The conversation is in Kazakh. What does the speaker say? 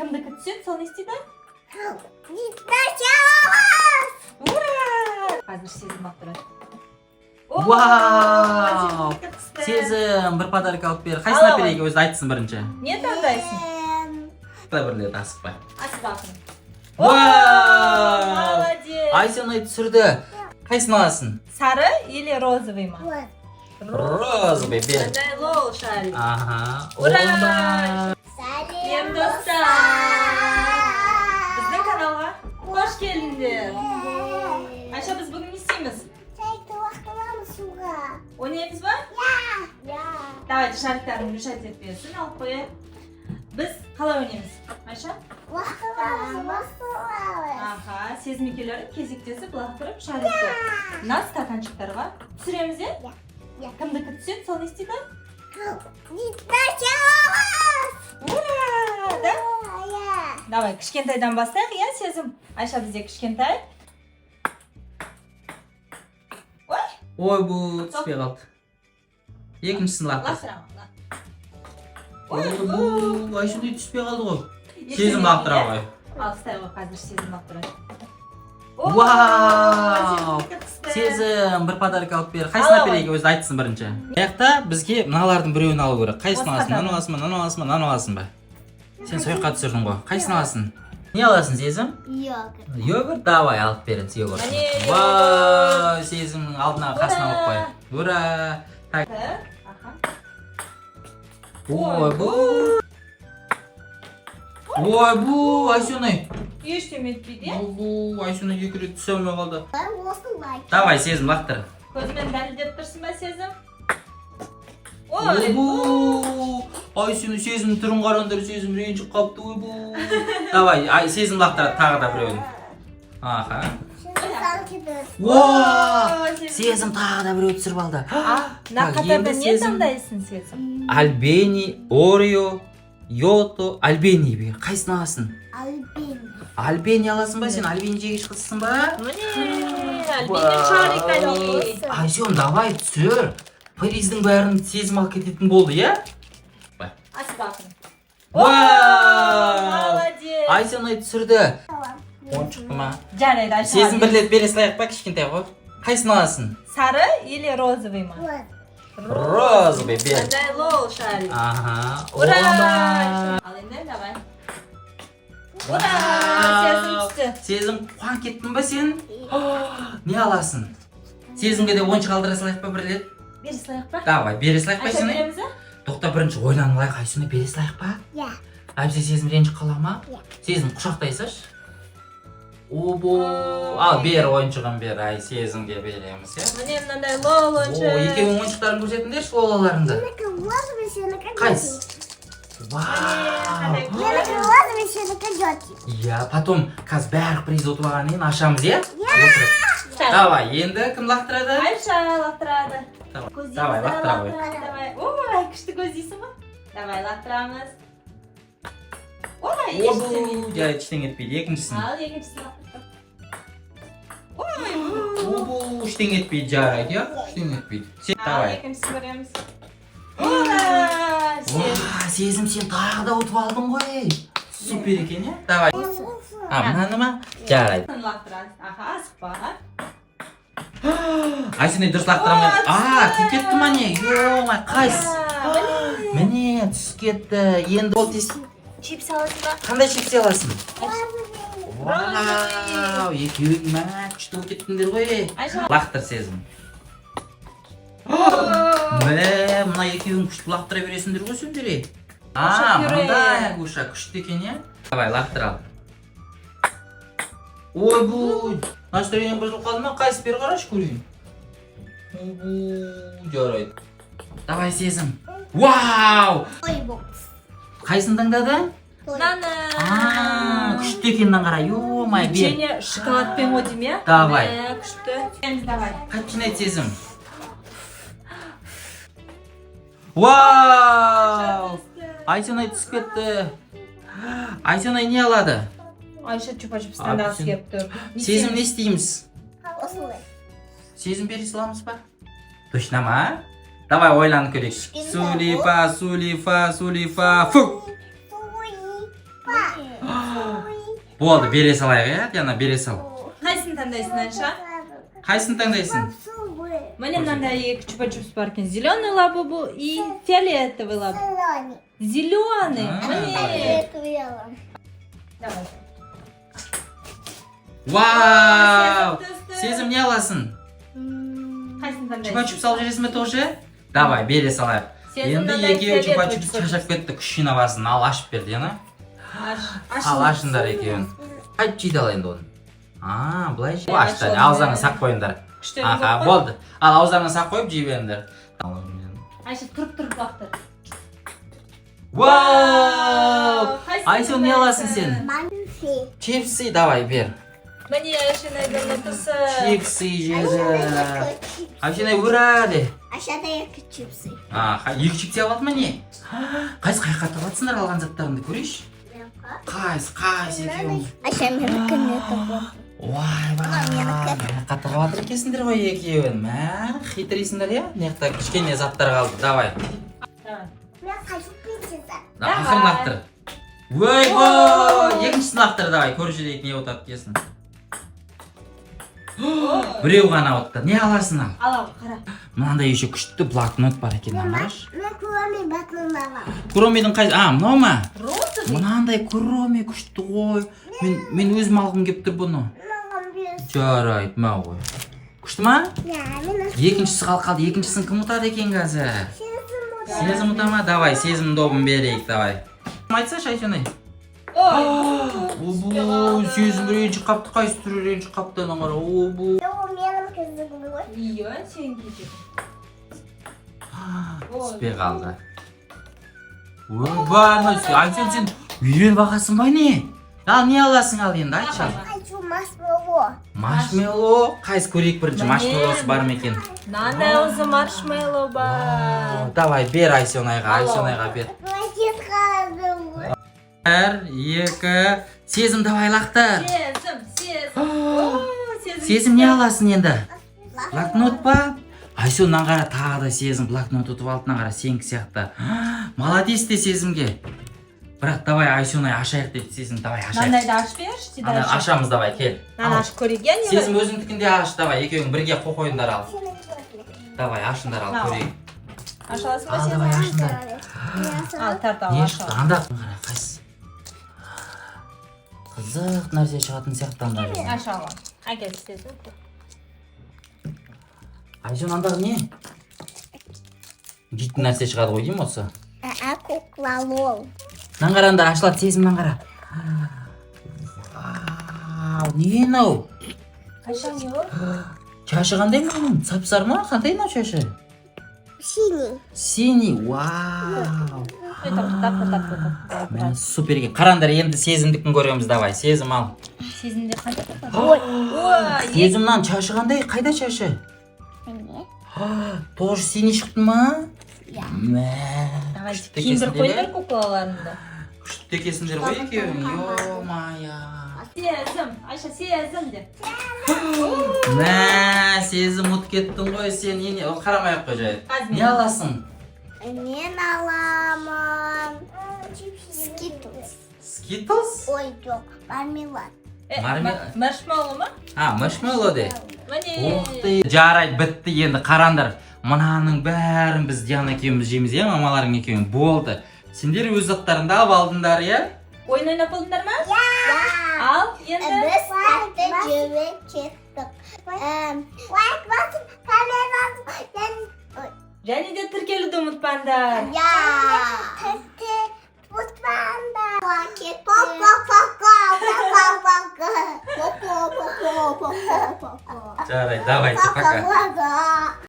Кімдікі түседі, сол не істейді? Ура! Қазір Сезім лақтырады. О, Вау! Сезімдікі түсті. Сезім, бір подарок алып бер. Қайсысын Ала алып берейік, өзі айтсын бірінші. Не таңдайсың? Бір рет асықпай. Асықпақын. Вау! Молодец! Айсенай түсірді. Қайсысын аласың? Сары или розовый ма? Розовый, бер. Мынандай лол шарик. Аха. Ура! Оба! Сәлем, достар! Біздің каналға қош келдіңдер. Айша, біз бүгін не істейміз? Ойнаймыз ба? Давайте шариктарын мешать етпесін, алып қояйық. Біз қалай ойнаймыз? Айша? Аха, Сезім екеулері кезектесіп лақтырып шарикті мына стаканчиктарға түсіреміз, иә? Иә. Кімдікі түседі, сол не істейді? Ура! Да? Давай, кішкентайдан бастайық, иә, Сезім? Айша бізде кішкентай. Ой, Ой, бұл түспей қалды. Екіншісін лақтыр. лақтырамын. Ой, Ой, бұл Айсенай түспей қалды ғой. Сезім лақтыра ғой. Ал, ұстай ғой, қазір Сезім лақтырады. Вау! Сезімдікі түсті. Сезім, бір подарок алып бер. Қайсысын Ала алып берейік, өзі айтсын бірінші. Мына жақта бізге мыналардың біреуін алу керек. Қайсысын Осы аласың? Мынаны қатардан. аласың ба, мынаны аласың ба, мынаны аласың ба? Сен сол жаққа түсірдің ғой. Қайсысын аласың? Не аласың, Сезім? Йогурт, давай алып беріңіз йогурт. Міне, йогурт. Вау, Сезімнің алдына қасына Ура! қойып қой. Ура! Так. Аха. Ой, бұл. Ой, бұл, Айсенай. Ештеме етпейді, иә? Бұл, Айсенай екі рет түсе алмай қалды. Давай, Сезім, лақтыр. Көзімен дәлелдеп тұрсың ба, Сезім? Ой, Ой, бұл. Айсенай, Сезімнің түрін қараңдар, Сезім ренжіп қалыпты, ой, бұл. Давай, ай, Сезім лақтырады тағы да біреуін. Аха. Уа! Сезім. Сезім тағы да біреу түсіріп алды. А, мына Так, енді қатарда не Сезім. таңдайсың, Сезім? Альбени, Орео, Йото, Альбени бер. Қайсысын аласың? Альбени аласың ба сен? Альбени жегіш қызсың ба? Міне, Альбини шарик әне. Айсен, давай түсір. Приздің бәрін Сезім алып кететін болды, иә? Асықпақын. Вау! Молодец! Айсенай түсірді. Ойыншықты ма? Жарайды, Айша. Сезім, бір рет бере салайық па, кішкентай ғой. Қайсысын аласың? Сары или розовый ма? Розовый, бер. Мынандай лол шарик. Аха. Ура! Оба! Ал енді давай. Ура! Сезім түсті. Сезім, қуанып кеттің ба сен? Не аласың? Сезімге де ойыншық алдыра салайық па бір рет? Бере салайық па? Давай, бере салайық па Айша, сені? береміз ба? Тоқта, бірінші ойланып алайық, Айсұны бере салайық па? Әбсе Сезім ренжіп қала ма? Иә. Сезім құшақтай салшы. Обо, ал бер ойыншығын бер, ай Сезімге береміз, иә? Міне, мынандай лол О, ойыншық. екеуің ойыншықтарын көрсетіңдерші лолаларыңды. Қайсы? Вау! Иә, потом қазір барлық приз ұтып алғаннан кейін ашамыз, иә? Отырып. Давай, енді кім лақтырады? Айша лақтырады. Давай, Көздейміз, давай, лақтыра ғой. лақтырады, давай. Ой, күшті көздейсің ғой. Давай, лақтырамыз. Ой, ештеңе. Обу, жарайды, ештеңе етпейді. Екіншісін. Ал, екіншісін лақтыр. Ой, Обу, ештеңе етпейді, жарайды, иә? Ештеңе етпейді. Сен, ал, давай. екіншісін көреміз. Ура! Сезім. Уа, Сезім, сен тағы да ұтып алдың ғой. Супер екен, иә? Давай. А, мынаны ма? Жарайды. Лақтырасың. Аха, асықпа. Айсенай дұрыс лақтыра алмай. Уа, А, түсті. тиіп кетті ма не? Ё-май, қайсы? А, Міне, түсіп кетті. Енді ол тез. Чипс аласың ба? Қандай чипсы аласың? Вау, екеуің мә, күшті болып кеттіңдер ғой. Айша. Лақтыр, Сезім. Мә, мына екеуің күшті лақтыра бересіңдер ғой сендер. Ей. А, Агуша пюре. мындай агуша күшті екен, иә? Давай, лақтыр ал. Ойбу, настроениең бұзылып қалды ма? Қайсы, бері қарашы көрейін. Ойбу, жарайды. Давай, Сезім. Вау! Қайсысын таңдадың? Мынаны. А, күшті екен, мынаны қара. Ё-май, бер. Печенье шоколадпен ғой деймін, иә? Давай. Мә, күшті. Енді давай. Қатты жинайды Сезім. Вау! Айсенай түсіп кетті. Айсенай не алады? Айша чупа чупс таңдағысы Апельсин. келіп тұр. Не Сезім, не істейміз? істейміз? Сезім бере саламыз ба? Точно ма? Давай ойланып көрейік. Кішкене Сулифа, сулифа, сулифа, фу. Болды, бере салайық, иә, Диана, бере сал. Қайсысын таңдайсың, Айша? Қайсысын таңдайсың? Міне, мынандай екі чупа чупс бар екен: зеленый лабубу и фиолетовый лабубу. Зеленый. А, Міне, давай. Вау! Сезім түсті. Сезім, не аласың? Қайсысын Чупа таңдайсың? чупс алып жібересің бе тоже? Давай, бере салайық. Сезім, Енді мынандай екеуі чупа фиолетовый чупс чупа. шаршап кетті, күш жинап алсын. Ал, ашып бер, Диана. Аш. Ал, ашыңдар екеуін. Қайтып жейді ал енді оны? А, былай жей. Иә, Ашты. ашылды. Ауыздарыңа сақ қойыңдар. Күшті. Аха, болды. Ал, ауыздарыңа сақ қойып жей беріңдер. Айша, тұрып тұрып лақтыр. Вау! Қайсысын Айсен, не аласың сен? Чипсы, давай, бер. Міне, Айшенайдың ұтысы. Чипсы жеді. Айшенай, ура де. Aşağıda екі чипсы. Аха, екі чипсы алып алды ма, не? Қайсы, қай жаққа тығып жатсыңдар алған заттарыңды, көрейінші. Қайсы, қайсы екеуің? Айша, менікі не тығып? Ойбай, мына жаққа тығып жатыр екенсіңдер ғой екеуін. Мә, хитрыйсыңдар, иә? Мына жақта кішкене заттар қалды, давай. Давай. Мен хочу пицца. Давай. Ақырын лақтыр. Ойбой, екіншісін лақтыр, давай, көрші дейік, не ұтады екенсің. Біреу ғана ұтты. Не аласың, ал? Ал, ал, қара. Мынандай еще күшті блокнот бар екен, мынаны қарашы. Мен Куроми батылын аламын. Куромидің қай? А, мынау ма? Розовый. Мынандай Куроми күшті ғой. Мен өзім алғым келіп тұр бұны. Маған берсін. Жарайды, мә ғой. Күшті ма? Я, мен Екіншісі қалып қалды. Екіншісін кім ұтады екен қазір? Сезім ұтады. Сезім ұта ма? Давай, сезім добын берейік, давай. Айтсашы, Айсенай. Ой. Обу, Сезім ренжіп қапты, қайсы түрі ренжіп қапты, ана қара. Обу. Ол менің қызым ғой. Иә, сенікі де. Түспей қалды. Ойбай, Айсен, сен үйреніп алғансың ба, не? Ал, не аласың, ал, енді айтшы, ал. Хочу маршмеллоу. Маршмеллоу, қайсы, көрейік бірінші, Міне. маршмеллоусы бар ма екен? Мынандай өзі маршмеллоу бар. Давай, бер Айсенайға, Ал. Айсенайға бер. Кетіп қалды ғой. Бір, екі, Сезім, давай, лақтыр. Сезім, Сезім. О, Сезім. Сезім, не аласың енді? Блокнот па? Айсен, мынаны қара, тағы да Сезім блокнот ұтып алды, мынаны қара, сенікі сияқты. Молодец де Сезімге. Бірақ давай, Айсенай, ашайық деп, Сезім, давай, ашайық. Мынандайды ашып берші. Ана, ашамыз, давай, кел. Мынаны Ал. ашып көрейік, иә, не бар? Сезім, өзіңдікін де аш, давай, екеуің бірге қол қойыңдар, ал. Давай, ашыңдар, ал, Ал. көрейік. Аша аласың ба, Ал, Сезім? давай, ашыңдар. Ал, тарт, ал, Не аша. шықты? Анда қара, қайсысы? Қызық нәрсе шығатын сияқты анда жерден. Аша ал. Әкел, Сезім. Айжан, андағы не? Жейтін нәрсе шығады ғой деймін осы. А, кукла лол. Мынаны қараңдар, ашылады, Сезім, мынаны қара. Вау, не мынау? Айша, не ол? Шашы қандай мынаның? Сап-сары ма? Қандай мынау шашы? Синий. Синий, вау. Ой, тап, тап, тап, тап, тап. Мә, супер екен. Қараңдар, енді Сезімдікін көреміз, давай. Сезім, ал. Сезімде қандай бар? Ой, ой. Сезім, мынаның шашы қандай? Қайда шашы? Міне. Тоже синий шықты ма? Иә. Мә. Давайте Күшті киіндіріп екенсіңдер, қойыңдар иә? куклаларыңды. Күшті екенсіңдер ғой екеуің. Ё-моё. Сезім, Айша, Сезім де. Мә, Сезім, ұтып кеттің ғой сен. Не, ол қарамай ақ қой, жай. Қазір Не мен. аласың? Мен аламын. Скитлс. Skittles? Ой, жоқ, мармелад. Э, Маршмеллоу ма? А, маршмеллоу де. Міне. Ух ты. Жарайды, бітті енді, қараңдар. Мынаның бәрін біз Диана екеуміз жейміз, иә, мамаларың екеуің. Болды. Сендер өз заттарыңды алып алдыңдар, иә? Ойын ойнап болдыңдар ма? Ал, енді Біз тәтті жеуге кеттік. Лайк басып, коммент басып, және де тіркелуді ұмытпаңдар. Я. Тәтті ұмытпаңдар. Пока, пока, пока, пока. Пока, пока, пока, пока. Жарайды, давайте, пока. Пока.